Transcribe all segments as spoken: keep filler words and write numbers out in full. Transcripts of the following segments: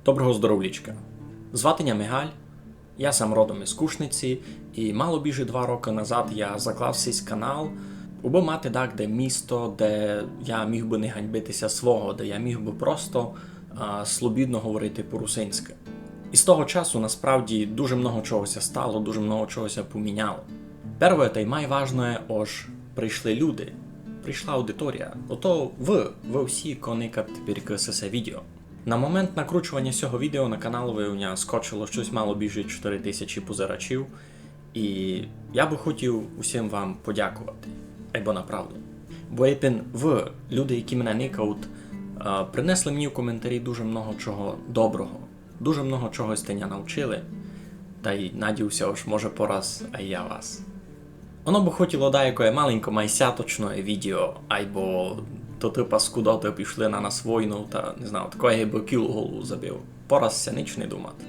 Доброго здоровлічка. Звати ня Мигаль, я сам родом из Кушниці, і мало більше два рокы назад я заклав сись канал, убы мати дагде місто, де я міг бы не ганьбити ся свого, де я міг бы просто, а, слобідно говорити по-русинськы. І з того часу насправді дуже много чого ся стало, дуже много чого ся поміняло. Первоє тай майважноє, ож прийшли люди, прийшла аудиторія. Ото вы, вы всі, ко никат тепер сесе відео. На момент накручованя сього відео на каналови у ня скочило штось мало більше чотири тисячі позирачів, і я бы хотів усім вам подяковати, айбо направду. Бо епен вы, люди, які мене никають, е, принесли мені в коментарі дуже много чого доброго, дуже много чого сьте ня навчили, тай надію ся, ож може пораз ай я вас. Оно бы хотіло даякоє маленько май сяточноє відео, айбо тоты паскудоты пішли на нас войну, та, не знаю, такоє бы кіл у голову забив. Пораз ся нич не думати.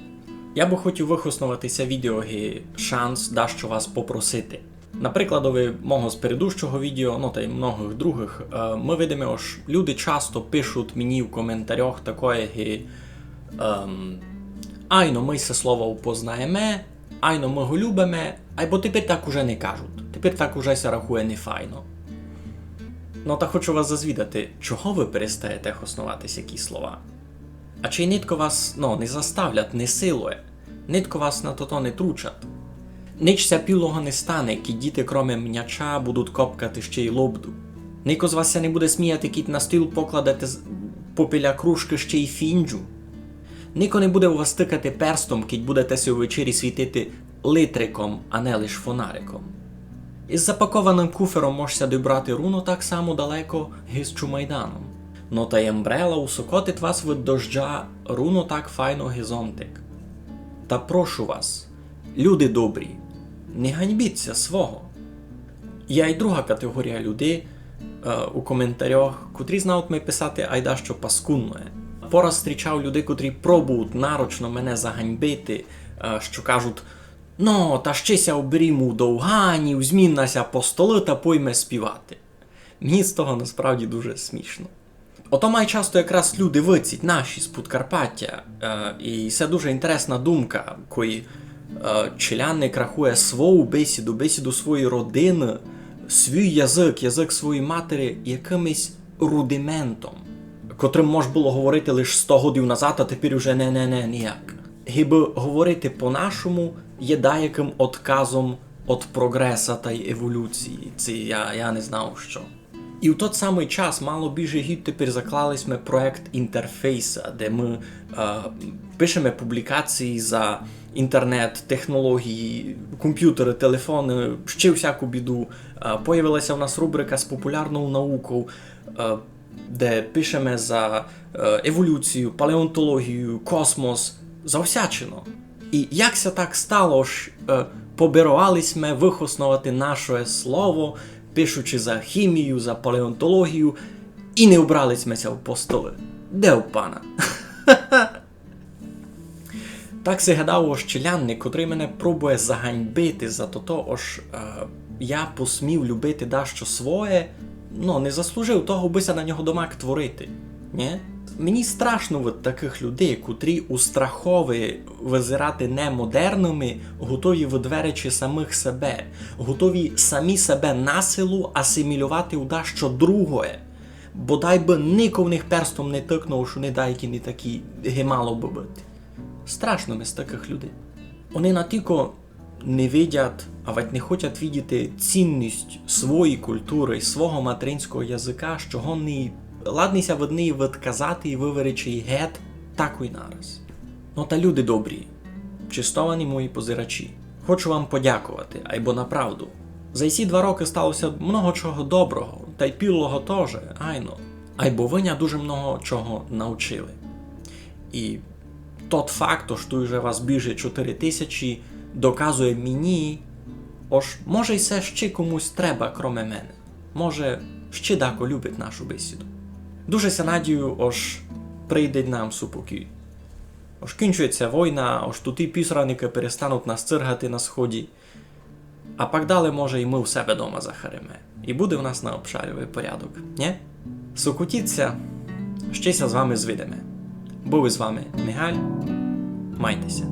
Я бы хотів выхосновати се відео ги шанс дашто вас попросити. На прикладови мого спередущого відео, ну, тай многых другых, е, мы видиме, ож люди часто пишуть мені в коментарях такоє ги, ем, «Айно, мы се слова упознаєме, айно, мы го любиме, айбо тепер так уже не кажуть, тепер так уже ся рахує нефайно». Ну, та хочу вас зазвідати, чого вы перестаєте хосновати сякі слова? А чи нитко вас, ну, не заставлять, не силує? Нитко вас на тото не тручать? Нич ся пілого не стане, кідь діти кроме мняча будуть копкати ще й лобду. Нико з вас ся не буде сміяти, кідь на стіл покладете з-, попіля кружкы ще й фінджу. Нико не буде у вас тыкати перстом, кідь будете ся увечері світити литриком, а не лиш фонариком. Из запакованым куфером мож ся добрати руно так само далеко, ги з чумайданом. Но тай ембрела усокотить вас від дождя руно так файно, ги зонтик. Та прошу вас, люди добрі, не ганьбіть ся свого. Є й друга категорія людей, е, у коментарях, котрі знають ми писати ай дашто паскудноє. Пораз зустрічав людей, котрі пробують нарочно мене заганьбити, е, што кажуть: «Ну, та ще ся оберімо у довгані, узмім на ся постолы та пойме співати». Мені з того насправді дуже смішно. Ото май часто якраз люди выціть, наші з Подкарпатя. Е, і се дуже інтересна думка, кой, е, челядник рахує свою бесіду, бесіду своєї родины, свій язык, язык своєї матері якымось рудиментом, котрым мож было говорити лиш сто годів назад, а тепер уже не, не, не, ніяк. Гибы говорити по-нашому є даякым отказом од прогреса тай еволюції. Ци я, я не знав што. І в тот самый час мало більше гід тепер заклали сьме проєкт Інтерфейса, де мы, е, пишеме публікації за інтернет, технології, комп'ютеры, телефоны, ще всяку біду. Е, появила ся в нас рубрика з популярною наукою, е, де пишеме за, е, еволюцію, палеонтологію, космос, за всячину. І як ся так стало, ож, е, побировали сьме выхосновати нашоє слово, пишучи за хімію, за палеонтологію, і не убрали сьме ся в постолы? Де у пана? Так си гадав ож челядник, котрый мене пробує заганьбити за тото, ож, е, я посмів любити дашто своє, ну, не заслужив того, бы ся на нього домак творити. Нє? Мені страшно від такых людей, котрі у страхови визирати немодерными, готові выдверечи самых себе, готові самі себе на силу асимілювати у дашто другоє. Бодай бы нико в них перстом не тыкнув, што они даякі не такі, ги мало бы быти. Страшно ми з такых людей. Они натілько не видять, а вадь не хочуть видіти цінность своєї культуры і свого материнського языка, што годні ладні ся від неї відказати і выверечи її гет, такой нараз. Но та, люди добрі, честовані мої позирачі, хочу вам подяковати, айбо направду. За сі два рокы стало ся много чого доброго, тай пілого тоже, айно. Айбо вы ня дуже много чого научили. І тот факт, ож туй уже вас більше чотири тисячі, доказує мені, ож може й се ще комусь треба, кроме мене. Може, ще дако любить нашу бесіду. Дуже ся надію, ож прийде нам супокій. Ож кінчує ся война, ож туті пісраникы перестануть нас циргати на сході. А пак далі, може, і мы у себе дома захариме. І буде у нас на обшарьови порядок, нє? Сокотіть ся, ще ся з вами звидиме. Быв із вами Мігаль. Майте ся.